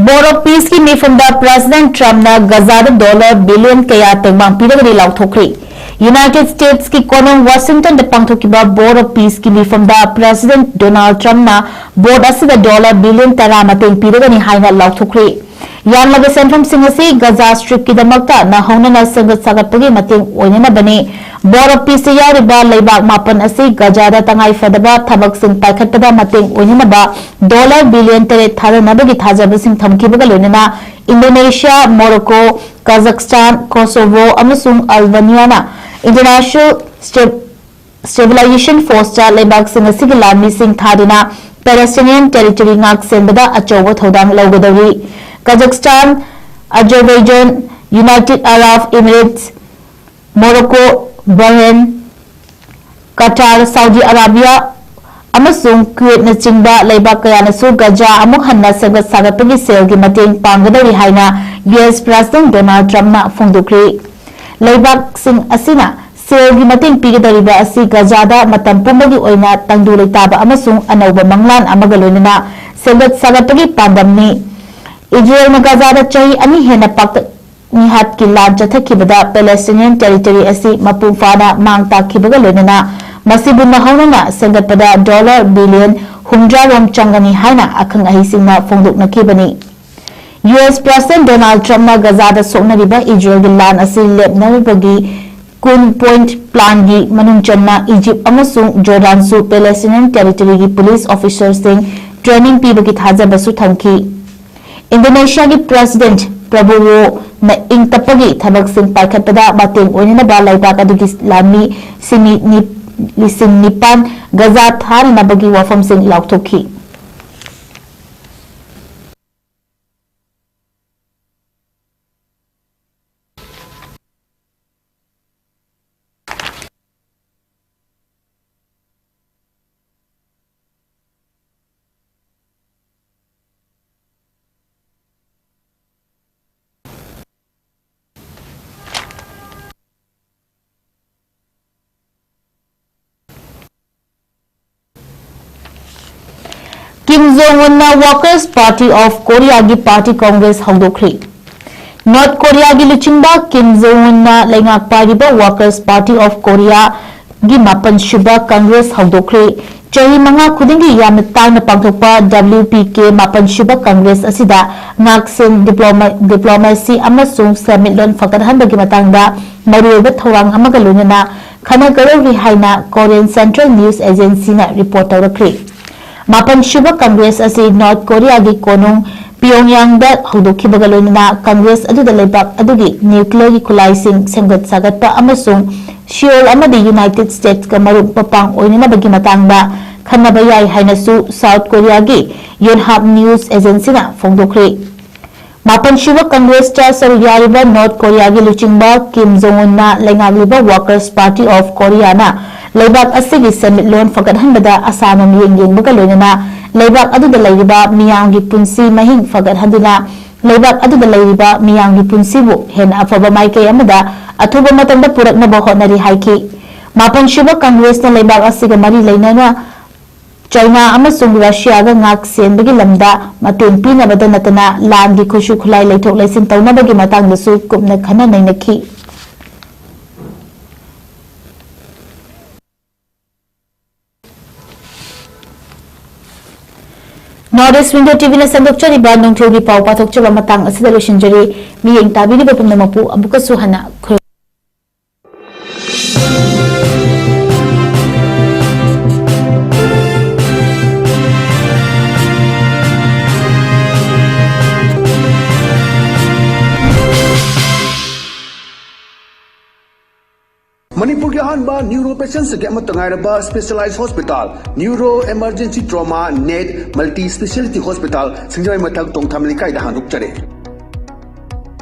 Board of Peaceꯀꯤ ꯃꯤꯐꯝꯗ President Trumpꯅ ꯒꯖꯥꯗ dollar billion ꯀꯌꯥ ꯇꯦꯡꯕꯥꯡ ꯄꯤꯔꯒꯅꯤ ꯂꯥꯎꯊꯣꯛꯈ꯭ꯔꯦ꯫ United Statesꯀꯤ ꯀꯣꯅꯨꯡ Washingtonꯗ ꯄꯥꯡꯊꯣꯛꯈꯤꯕ Board of Peaceꯀꯤ ꯃꯤꯐꯝꯗ President Donald Trumpꯅ board ꯑꯁꯤꯗ dollar billion ꯇꯔꯥ ꯃꯇꯦꯡ ꯄꯤꯔꯒꯅꯤ ꯍꯥꯏꯅ ꯂꯥꯎꯊꯣꯛꯈ꯭ꯔꯦ꯫ ꯌꯥꯝꯂꯕ ꯁꯦꯟꯐꯝꯁꯤꯡ ꯑꯁꯤ ꯒꯖꯥ ꯁ꯭ꯇ꯭ꯔꯤꯞꯀꯤꯗꯃꯛꯇ ꯅꯧꯍꯧꯅꯅ ꯁꯦꯝꯒꯠ ꯁꯥꯒꯠꯄꯒꯤ ꯃꯇꯦꯡ ꯑꯣꯏꯅꯅꯕꯅꯤ꯫ Board of Peaceꯇ ꯌꯥꯎꯔꯤꯕ ꯂꯩꯕꯥꯛ ꯃꯥꯄꯟ ꯑꯁꯤ ꯒꯖꯥꯗ ꯇꯉꯥꯏ ꯐꯗꯕ ꯊꯕꯛꯁꯤꯡ ꯄꯥꯏꯈꯠꯄꯗ ꯃꯇꯦꯡ ꯑꯣꯏꯅꯅꯕ dollar billion ꯇꯔꯦꯠ ꯊꯥꯗꯅꯕꯒꯤ ꯊꯥꯖꯕꯁꯤꯡ ꯊꯝꯈꯤꯕꯒ ꯂꯣꯏꯅꯅ Indonesia, Morocco, Kazakhstan, Kosovo ꯑꯃꯁꯨꯡ Albaniaꯅ International Stabilization Forceꯇ ꯂꯩꯕꯥꯛꯁꯤꯡ ꯑꯁꯤꯒꯤ ꯂꯥꯟꯃꯤꯁꯤꯡ ꯊꯥꯗꯨꯅ Palestinian territory ꯉꯥꯛ ꯁꯦꯟꯕꯗ ꯑꯆꯧꯕ ꯊꯧꯗꯥꯡ ꯂꯧꯒꯗꯧꯔꯤ꯫ Kazakhstan, Azerbaijan, United Arab Emirates, Morocco, Bahrain, Qatar, Saudi Arabia ꯑꯃꯁꯨꯡ Kuwaitꯅꯆꯤꯡꯕ ꯂꯩꯕꯥꯛ ꯀꯌꯥꯅꯁꯨ ꯒꯖꯥ ꯑꯃꯨꯛ ꯍꯟꯅ ꯁꯦꯝꯒꯠ ꯁꯥꯒꯠꯄꯒꯤ ꯁꯦꯜꯒꯤ ꯃꯇꯦꯡ ꯄꯥꯡꯒꯗꯧꯔꯤ ꯍꯥꯏꯅ U S President Donald Trumpꯅ ꯐꯣꯡꯗꯣꯛꯈ꯭ꯔꯤ꯫ ꯂꯩꯕꯥꯛꯁꯤꯡ ꯑꯁꯤꯅ ꯁꯦꯜꯒꯤ ꯃꯇꯦꯡ ꯄꯤꯒꯗꯧꯔꯤꯕ ꯑꯁꯤ ꯒꯖꯥꯗ ꯃꯇꯝ ꯄꯨꯝꯕꯒꯤ ꯑꯣꯏꯅ ꯇꯪꯗꯨ ꯂꯩꯇꯥꯕ ꯑꯃꯁꯨꯡ ꯑꯅꯧꯕ ꯃꯪꯂꯥꯟ ꯑꯃꯒ ꯂꯣꯏꯅꯅ ꯁꯦꯝꯒꯠ ꯁꯥꯒꯠꯄꯒꯤ ꯄꯥꯟꯗꯝꯅꯤ꯫ ꯏꯖꯔꯦꯜꯅ ꯒꯖꯥꯗ ꯆꯍꯤ ꯑꯅꯤ ꯍꯦꯟꯅ ꯄꯥꯛꯇꯛ ꯃꯤꯍꯥꯠꯀꯤ ꯂꯥꯟ ꯆꯠꯊꯈꯤꯕꯗ Palestinian territory ꯑꯁꯤ ꯃꯄꯨꯡ ꯐꯥꯅ ꯃꯥꯡ ꯇꯥꯛꯈꯤꯕꯒ ꯂꯣꯏꯅꯅ ꯃꯁꯤꯕꯨ ꯅꯧꯍꯧꯅꯅ ꯁꯦꯝꯒꯠꯄꯗ dollar billion ꯍꯨꯝꯗ꯭ꯔꯥ ꯔꯣꯝ ꯆꯪꯒꯅꯤ ꯍꯥꯏꯅ ꯑꯈꯪ ꯑꯍꯩꯁꯤꯡꯅ ꯐꯣꯡꯗꯣꯛꯅꯈꯤꯕꯅꯤ꯫ U S President Donald Trumpꯅ ꯒꯖꯥꯗ ꯁꯣꯛꯅꯔꯤꯕ ꯏꯖꯔꯦꯜꯒꯤ ꯂꯥꯟ ꯑꯁꯤ ꯂꯦꯞꯅꯕꯒꯤ ꯀꯨꯟ point planꯒꯤ ꯃꯅꯨꯡ ꯆꯟꯅ ꯏꯖꯤꯞ ꯑꯃꯁꯨꯡ ꯖꯣꯔꯗꯥꯟꯁꯨ Palestinian territoryꯒꯤ police officerꯁꯤꯡ training ꯄꯤꯕꯒꯤ ꯊꯥꯖꯕꯁꯨ ꯊꯝꯈꯤ꯫ ꯏꯟꯗꯣꯅꯦꯁꯤꯌꯥꯒꯤ President ꯄ꯭ꯔꯕꯣꯋꯣꯅ ꯏꯪ ꯇꯞꯄꯒꯤ ꯊꯕꯛꯁꯤꯡ ꯄꯥꯏꯈꯠꯄꯗ ꯃꯇꯦꯡ ꯑꯣꯏꯅꯅꯕ ꯂꯩꯕꯥꯛ ꯑꯗꯨꯒꯤ ꯂꯥꯟꯃꯤ ꯁꯤꯃꯤ ꯅꯤ-, ꯂꯤꯁꯤꯡ ꯅꯤꯄꯥꯟ ꯒꯖꯥ ꯊꯥꯅꯅꯕꯒꯤ ꯋꯥꯐꯝꯁꯤꯡ ꯂꯥꯎꯊꯣꯛꯈꯤ꯫ ꯀꯤꯝ ꯖꯣꯡ ꯎꯟꯅ Workers' Party of Koreaꯒꯤ party Congress ꯍꯧꯗꯣꯛꯈ꯭ꯔꯤ꯫ ꯅꯣꯔꯠ ꯀꯣꯔꯤꯌꯥꯒꯤ ꯂꯨꯆꯤꯡꯕ ꯀꯤꯝ ꯖꯣꯡ ꯎꯟꯅ ꯂꯩꯉꯥꯛ ꯄꯥꯏꯔꯤꯕ Workers' Party of Koreaꯒꯤ ꯃꯥꯄꯟ ꯁꯨꯕ Congress ꯍꯧꯗꯣꯛꯈ꯭ꯔꯦ꯫ ꯆꯍꯤ ꯃꯉꯥ ꯈꯨꯗꯤꯡꯒꯤ ꯌꯥꯝꯅ ꯇꯥꯡꯅ ꯄꯥꯡꯊꯣꯛꯄ W P K ꯃꯥꯄꯟ ꯁꯨꯕ Congress ꯑꯁꯤꯗ ꯉꯥꯛꯁꯦꯟ, diploma-, diplomacy ꯑꯃꯁꯨꯡ ꯁꯦꯟꯃꯤꯠꯂꯣꯟ ꯐꯒꯠꯍꯟꯕꯒꯤ ꯃꯇꯥꯡꯗ ꯃꯔꯨꯑꯣꯏꯕ ꯊꯧꯔꯥꯡ ꯑꯃꯒ ꯂꯣꯏꯅꯅ ꯈꯟꯅꯒꯗꯧꯔꯤ ꯍꯥꯏꯅ Korean Central News Agencyꯅ report ꯇꯧꯔꯛꯈ꯭ꯔꯦ꯫ ꯃꯥꯄꯟ ꯁꯨꯕ Congress ꯑꯁꯤ ꯅꯣꯔꯠ ꯀꯣꯔꯤꯌꯥꯒꯤ ꯀꯣꯅꯨꯡ ꯄꯤꯌꯣꯡꯌꯥꯡꯗ ꯍꯧꯗꯣꯛꯈꯤꯕꯒ ꯂꯣꯏꯅꯅ Congress ꯑꯗꯨꯗ ꯂꯩꯕꯥꯛ ꯑꯗꯨꯒꯤ nuclearꯒꯤ ꯈꯨꯠꯂꯥꯏꯁꯤꯡ ꯁꯦꯝꯒꯠ ꯁꯥꯒꯠꯄ ꯑꯃꯁꯨꯡ ꯁꯤꯑꯣꯜ ꯑꯃꯗꯤ United Statesꯀ ꯃꯔꯨꯞ ꯃꯄꯥꯡ ꯑꯣꯏꯅꯅꯕꯒꯤ ꯃꯇꯥꯡꯗ ꯈꯟꯅꯕ ꯌꯥꯏ ꯍꯥꯏꯅꯁꯨ South Koreaꯒꯤ Yonhap News Agencyꯅ ꯐꯣꯡꯗꯣꯛꯈ꯭ꯔꯦ꯫ ꯃꯥꯄꯟ ꯁꯨꯕ Congressꯇ ꯁꯔꯨꯛ ꯌꯥꯔꯤꯕ ꯅꯣꯔꯠ ꯀꯣꯔꯤꯌꯥꯒꯤ ꯂꯨꯆꯤꯡꯕ ꯀꯤꯝ ꯖꯣꯡ ꯎꯟꯅ ꯂꯩꯉꯥꯛꯂꯤꯕ Workers' Party of Koreaꯅ ꯂꯩꯕꯥꯛ ꯑꯁꯤꯒꯤ ꯁꯦꯟꯃꯤꯠꯂꯣꯟ ꯐꯒꯠꯍꯟꯕꯗ ꯑꯁꯥꯅ ꯃꯤꯠꯌꯦꯡ ꯌꯦꯡꯕꯒ ꯂꯣꯏꯅꯅ ꯂꯩꯕꯥꯛ ꯑꯗꯨꯗ ꯂꯩꯔꯤꯕ ꯃꯤꯌꯥꯝꯒꯤ ꯄꯨꯟꯁꯤ ꯃꯍꯤꯡ ꯐꯒꯠꯍꯟꯗꯨꯅ ꯂꯩꯕꯥꯛ ꯑꯗꯨꯗ ꯂꯩꯔꯤꯕ ꯃꯤꯌꯥꯝꯒꯤ ꯄꯨꯟꯁꯤꯕꯨ ꯍꯦꯟꯅ ꯑꯐꯕ ꯃꯥꯏꯀꯩ ꯑꯃꯗ ꯑꯊꯨꯕ ꯃꯇꯝꯗ ꯄꯨꯔꯛꯅꯕ ꯍꯣꯠꯅꯔꯤ ꯍꯥꯏꯈꯤ꯫ ꯃꯥꯄꯟ ꯁꯨꯕ Congressꯅ ꯂꯩꯕꯥꯛ ꯑꯁꯤꯒ ꯃꯔꯤ ꯂꯩꯅꯅ ꯆꯥꯏꯅꯥ ꯑꯃꯁꯨꯡ ꯔꯁꯤꯌꯥꯒ ꯉꯥꯛ ꯁꯦꯟꯕꯒꯤ ꯂꯝꯗ ꯃꯇꯦꯡ ꯄꯤꯅꯕꯗ ꯅꯠꯇꯅ ꯂꯥꯟꯒꯤ ꯈꯨꯠꯁꯨ ꯈꯨꯠꯂꯥꯏ ꯂꯩꯊꯣꯛ ꯂꯩꯁꯤꯟ ꯇꯧꯅꯕꯒꯤ ꯃꯇꯥꯡꯗꯁꯨ ꯀꯨꯞꯅ ꯈꯟꯅ ꯅꯩꯅꯈꯤ꯫ North East Window TVꯅ ꯁꯟꯗꯣꯛꯆꯔꯤꯕ ꯅꯨꯡꯊꯤꯜꯒꯤ ꯄꯥꯎ ꯄꯥꯊꯣꯛꯆꯕ ꯃꯇꯥꯡ ꯑꯁꯤꯗ ꯂꯣꯏꯁꯤꯟꯖꯔꯤ꯫ ꯃꯤꯠꯌꯦꯡ ꯇꯥꯕꯤꯔꯤꯕ ꯄꯨꯝꯅꯃꯛꯄꯨ ꯑꯃꯨꯛꯀꯁꯨ ꯍꯟꯅ ꯈꯨꯔꯨꯝ ꯃꯅꯤꯄꯨꯔꯒꯤ ꯑꯍꯥꯟꯕ ꯅ꯭ꯌꯨꯔꯣ ꯄꯦꯁꯦꯟꯁꯤꯡꯒꯤ ꯑꯃꯠꯇ ꯉꯥꯏꯔꯕ specialize hospital, neuro emergency trauma net multi speciality hospital, ꯁꯤꯡꯖꯃꯩ ꯃꯊꯛ ꯇꯣꯡꯊꯥꯝ ꯂꯩꯀꯥꯏꯗ ꯍꯥꯡꯗꯣꯛꯆꯔꯦ꯫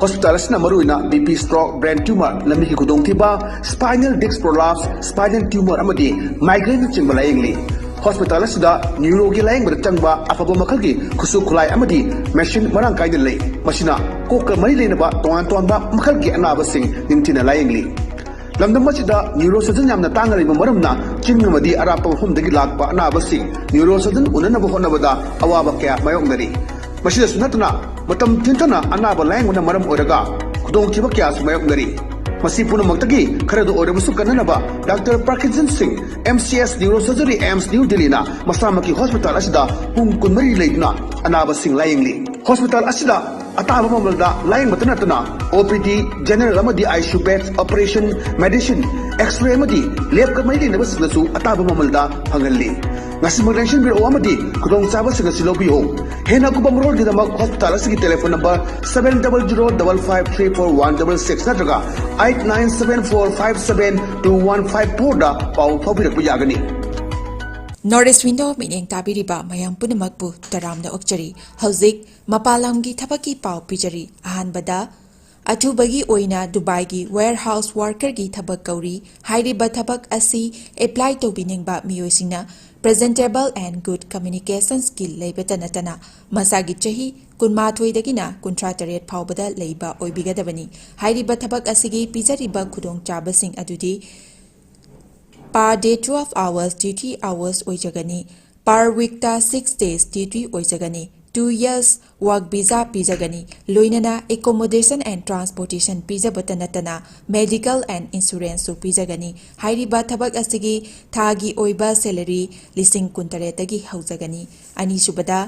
ꯍꯣꯁꯄꯤꯇꯥꯜ ꯑꯁꯤꯅ ꯃꯔꯨꯑꯣꯏꯅ B P stroke, brain tumour, ꯂꯝꯕꯤꯒꯤ ꯈꯨꯗꯣꯡꯊꯤꯕ, spinal disc prolapse, spinal tumour ꯑꯃꯗꯤ ꯃꯥꯏꯒ꯭ꯔꯦꯟꯅꯆꯤꯡꯕ ꯂꯥꯌꯦꯡꯂꯤ꯫ ꯍꯣꯁꯄꯤꯇꯥꯜ ꯑꯁꯤꯗ ꯅ꯭ꯌꯨꯔꯣꯒꯤ ꯂꯥꯌꯦꯡꯕꯗ ꯆꯪꯕ ꯑꯐꯕ ꯃꯈꯜꯒꯤ ꯈꯨꯠꯁꯨ ꯈꯨꯠꯂꯥꯏ ꯑꯃꯗꯤ ꯃꯦꯁꯤꯟ ꯃꯔꯥꯡ ꯀꯥꯏꯅ ꯂꯩ꯫ ꯃꯁꯤꯅ ꯀꯣꯛꯀ ꯃꯔꯤ ꯂꯩꯅꯕ ꯇꯣꯉꯥꯟ ꯇꯣꯉꯥꯟꯕ ꯃꯈꯜꯒꯤ ꯑꯅꯥꯕꯁꯤꯡ ꯅꯤꯡꯊꯤꯅ ꯂꯥꯌꯦꯡꯂꯤ꯫ ꯂꯝꯗꯝ ꯑꯁꯤꯗ ꯅ꯭ꯌꯨꯔꯣ ꯁꯔꯖꯟ ꯌꯥꯝꯅ ꯇꯥꯡꯅ ꯂꯩꯕ ꯃꯔꯝꯅ ꯆꯤꯡ ꯑꯃꯗꯤ ꯑꯔꯥꯞꯄ ꯃꯐꯝꯗꯒꯤ ꯂꯥꯛꯄ ꯑꯅꯥꯕꯁꯤꯡ ꯅ꯭ꯌꯨꯔꯣ ꯁꯔꯖꯟ ꯎꯅꯅꯕ ꯍꯣꯠꯅꯕꯗ ꯑꯋꯥꯕ ꯀꯌꯥ ꯃꯥꯌꯣꯛꯅꯔꯤ꯫ ꯃꯁꯤꯗꯁꯨ ꯅꯠꯇꯅ ꯃꯇꯝ ꯊꯤꯟꯊꯅ ꯑꯅꯥꯕ ꯂꯥꯌꯦꯡꯕꯅ ꯃꯔꯝ ꯑꯣꯏꯔꯒ ꯈꯨꯗꯣꯡꯊꯤꯕ ꯀꯌꯥꯁꯨ ꯃꯥꯌꯣꯛꯅꯔꯤ꯫ ꯃꯁꯤ ꯄꯨꯝꯅꯃꯛꯇꯒꯤ ꯈꯔꯗ ꯑꯣꯏꯔꯕꯁꯨ ꯀꯟꯅꯅꯕ ꯗꯥꯛꯇꯔ ꯄ꯭ꯔꯀꯤꯖꯟ ꯁꯤꯡ, M C S neuro surgery, AIIMS New ꯗꯤꯜꯂꯤꯅ ꯃꯁꯥꯃꯛꯀꯤ ꯍꯣꯁꯄꯤꯇꯥꯜ ꯑꯁꯤꯗ ꯄꯨꯡ ꯀꯨꯟꯃꯔꯤ ꯂꯩꯗꯨꯅ ꯑꯅꯥꯕꯁꯤꯡ ꯂꯥꯌꯦꯡꯂꯤ꯫ ꯍꯣꯁꯄꯤꯇꯥꯜ ꯑꯁꯤꯗ ꯑꯇꯥꯕ ꯃꯃꯜꯗ ꯂꯥꯌꯦꯡꯕꯇ ꯅꯠꯇꯅ ꯑꯣ ꯄꯤ ꯗꯤ, ꯖꯦꯅꯔꯦꯜ ꯑꯃꯗꯤ I C U bed, operation, medicine, X-ray ꯑꯃꯗꯤ ꯂꯦꯕꯀ ꯃꯔꯤ ꯂꯩꯅꯕꯁꯤꯡꯗꯁꯨ ꯑꯇꯥꯕ ꯃꯃꯜꯗ ꯐꯪꯍꯜꯂꯤ꯫ ꯉꯁꯤꯃꯛ ꯂꯦꯡꯁꯤꯟꯕꯤꯔꯛꯑꯣ ꯑꯃꯗꯤ ꯈꯨꯗꯣꯡꯆꯥꯕꯁꯤꯡ ꯑꯁꯤ ꯂꯧꯕꯤꯌꯨ꯫ ꯍꯦꯟꯅ ꯑꯀꯨꯞꯄ ꯃꯔꯣꯜꯒꯤꯗꯃꯛ ꯍꯣꯁꯄꯤꯇꯥꯜ ꯑꯁꯤꯒꯤ telephone number seven double zero double five three four one double six ꯅꯠꯇ꯭ꯔꯒ eight nine seven four five seven two one five four ꯗ ꯄꯥꯎ ꯐꯥꯎꯕꯤꯔꯛꯄ ꯌꯥꯒꯅꯤ꯫ North East Window ꯃꯤꯠꯌꯦꯡ ꯇꯥꯕꯤꯔꯤꯕ ꯃꯌꯥꯝ ꯄꯨꯝꯅꯃꯛꯄꯨ ꯇꯔꯥꯝꯅ ꯑꯣꯛꯆꯔꯤ꯫ ꯍꯧꯖꯤꯛ ꯃꯄꯥꯟ ꯂꯝꯒꯤ ꯊꯕꯛꯀꯤ ꯄꯥꯎ ꯄꯤꯖꯔꯤ꯫ ꯑꯍꯥꯟꯕꯗ, ꯑꯊꯨꯕꯒꯤ ꯑꯣꯏꯅ ꯗꯨꯕꯥꯏꯒꯤ warehouse workerꯒꯤ ꯊꯕꯛ ꯀꯧꯔꯤ꯫ ꯍꯥꯏꯔꯤꯕ ꯊꯕꯛ ꯑꯁꯤ apply ꯇꯧꯕꯤꯅꯤꯡꯕ ꯃꯤꯑꯣꯏꯁꯤꯡꯅ presentable and good communication skill ꯂꯩꯕꯇ ꯅꯠꯇꯅ ꯃꯁꯥꯒꯤ ꯆꯍꯤ ꯀꯨꯟꯃꯥꯊꯣꯏꯗꯒꯤꯅ ꯀꯨꯟꯊ꯭ꯔꯥ ꯇꯔꯦꯠ ꯐꯥꯎꯕꯗ ꯂꯩꯕ ꯑꯣꯏꯕꯤꯒꯗꯕꯅꯤ꯫ ꯍꯥꯏꯔꯤꯕ ꯊꯕꯛ ꯑꯁꯤꯒꯤ ꯄꯤꯖꯔꯤꯕ ꯈꯨꯗꯣꯡꯆꯥꯕꯁꯤꯡ ꯑꯗꯨꯗꯤ per day twelve hours duty hours ꯑꯣꯏꯖꯒꯅꯤ꯫ Per weekꯇ six days duty ꯑꯣꯏꯖꯒꯅꯤ꯫ Two years work visa ꯄꯤꯖꯒꯅꯤ꯫ ꯂꯣꯏꯅꯅ accommodation and transportation ꯄꯤꯖꯕꯇ ꯅꯠꯇꯅ medical and insuranceꯁꯨ ꯄꯤꯖꯒꯅꯤ꯫ ꯍꯥꯏꯔꯤꯕ ꯊꯕꯛ ꯑꯁꯤꯒꯤ ꯊꯥꯒꯤ ꯑꯣꯏꯕ salary ꯂꯤꯁꯤꯡ ꯀꯨꯟꯇꯔꯦꯠꯇꯒꯤ ꯍꯧꯖꯒꯅꯤ꯫ ꯑꯅꯤꯁꯨꯕꯗ,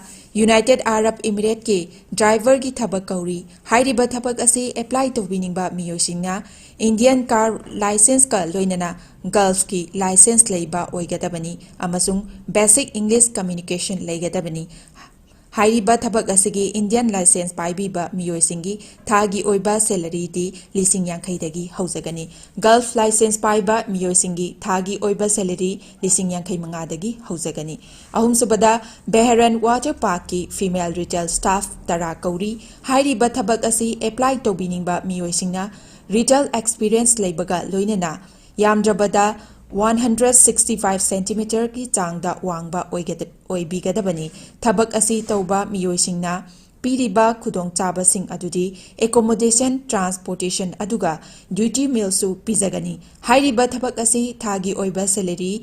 United Arab Emirateꯀꯤ driverꯒꯤ ꯊꯕꯛ ꯀꯧꯔꯤ꯫ ꯍꯥꯏꯔꯤꯕ ꯊꯕꯛ ꯑꯁꯤ apply ꯇꯧꯕꯤꯅꯤꯡꯕ ꯃꯤꯑꯣꯏꯁꯤꯡꯅ Indian car licenceꯀ ꯂꯣꯏꯅꯅ Gulfꯀꯤ license ꯂꯩꯕ ꯑꯣꯏꯒꯗꯕꯅꯤ ꯑꯃꯁꯨꯡ basic English communication ꯂꯩꯒꯗꯕꯅꯤ꯫ ꯍꯥꯏꯔꯤꯕ ꯊꯕꯛ ꯑꯁꯤꯒꯤ ꯏꯟꯗꯤꯌꯟ ꯂꯥꯏꯁꯦꯟꯁ ꯄꯥꯏꯕꯤꯕ ꯃꯤꯑꯣꯏꯁꯤꯡꯒꯤ ꯊꯥꯒꯤ ꯑꯣꯏꯕ ꯁꯦꯂꯔꯤꯗꯤ ꯂꯤꯁꯤꯡ ꯌꯥꯡꯈꯩꯗꯒꯤ ꯍꯧꯖꯒꯅꯤ꯫ ꯒꯜꯐ ꯂꯥꯏꯁꯦꯟꯁ ꯄꯥꯏꯕ ꯃꯤꯑꯣꯏꯁꯤꯡꯒꯤ ꯊꯥꯒꯤ ꯑꯣꯏꯕ ꯁꯦꯂꯔꯤ ꯂꯤꯁꯤꯡ ꯌꯥꯡꯈꯩ ꯃꯉꯥꯗꯒꯤ ꯍꯧꯖꯒꯅꯤ꯫ ꯑꯍꯨꯝꯁꯨꯕꯗ, ꯕꯦꯍꯔꯟ ꯋꯥꯇꯔ ꯄꯥꯔꯛꯀꯤ ꯐꯤꯃꯦꯜ ꯔꯤꯇꯦꯜ ꯁ꯭ꯇꯥꯐ ꯇꯔꯥ ꯀꯧꯔꯤ꯫ ꯍꯥꯏꯔꯤꯕ ꯊꯕꯛ ꯑꯁꯤ ꯑꯦꯄ꯭ꯂꯥꯏ ꯇꯧꯕꯤꯅꯤꯡꯕ ꯃꯤꯑꯣꯏꯁꯤꯡꯅ ꯔꯤꯇꯦꯜ ꯑꯦꯛꯁꯄꯤꯔꯤꯌꯦꯟꯁ ꯂꯩꯕꯒ ꯂꯣꯏꯅꯅ ꯌꯥꯝꯗ꯭ꯔꯕꯗ ꯋꯥꯟ ꯍꯟꯗ꯭ꯔꯦꯠ ꯁꯤꯛꯁꯇꯤ ꯐꯥꯏꯚ ꯁꯦꯟꯇꯤꯃꯤꯇꯔꯒꯤ ꯆꯥꯡꯗ ꯋꯥꯡꯕ ꯑꯣꯏꯒꯗ-, ꯑꯣꯏꯕꯤꯒꯗꯕꯅꯤ꯫ ꯊꯕꯛ ꯑꯁꯤ ꯇꯧꯕ ꯃꯤꯑꯣꯏꯁꯤꯡꯅ ꯄꯤꯔꯤꯕ ꯈꯨꯗꯣꯡꯆꯥꯕꯁꯤꯡ ꯑꯗꯨꯗꯤ ꯑꯦꯀꯣꯃꯣꯗꯦꯁꯟ, ꯇ꯭ꯔꯥꯟꯁꯄꯣꯔꯇꯦꯁꯟ ꯑꯗꯨꯒ ꯗ꯭ꯌꯨꯇꯤ ꯃꯤꯜꯁꯨ ꯄꯤꯖꯒꯅꯤ꯫ ꯍꯥꯏꯔꯤꯕ ꯊꯕꯛ ꯑꯁꯤ ꯊꯥꯒꯤ ꯑꯣꯏꯕ ꯁꯦꯂꯔꯤ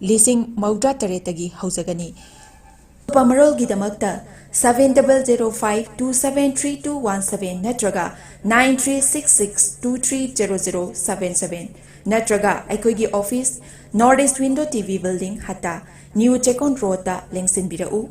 ꯂꯤꯁꯤꯡ ꯃꯧꯗ꯭ꯔꯥ ꯇꯔꯦꯠꯇꯒꯤ ꯍꯧꯖꯒꯅꯤ꯫ ꯑꯇꯣꯞꯄ ꯃꯔꯣꯜꯒꯤꯗꯃꯛꯇ seven double zero five two seven three two one seven ꯅꯠꯇ꯭ꯔꯒ nine three six six two three zero zero seven seven ꯅꯠꯇ꯭ꯔꯒ ꯑꯩꯈꯣꯏꯒꯤ office, North East Window T V Building, Hatta, New Chekon ꯔꯣꯗꯇ ꯂꯦꯡꯁꯤꯟꯕꯤꯔꯛꯎ꯫